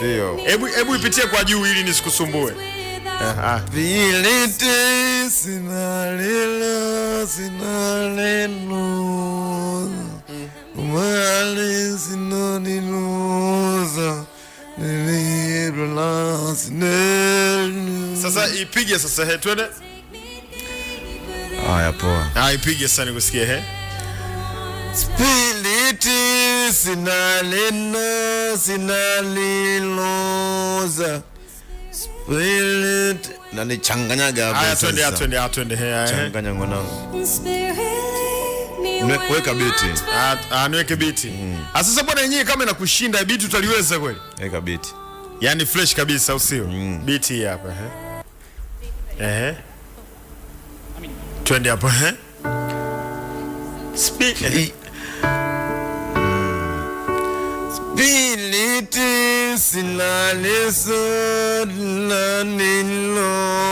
Ndio. Hebu ipitie kwa juu ili nisikusumbue. Piliti sina lilo sina neno mali sina niluza nilibla sinenu. Sasa ipige sasa, he, twende. Haya, poa. Ah, ipige sasa nikusikie, he. Spiliti sina neno sina liloza spirit na nichanganyaga hapo. Haya, twende, sasa. twende, twende, he, he. Changanya mwanangu. Weka biti. Ah, niweke biti. Ah, sasa bwana, yenyewe kama inakushinda biti utaliweza kweli? Weka biti. Yaani fresh kabisa, au sio? Biti hii hapa, ehe. Ehe. Twende hapo, ehe. Spiliti sina leso la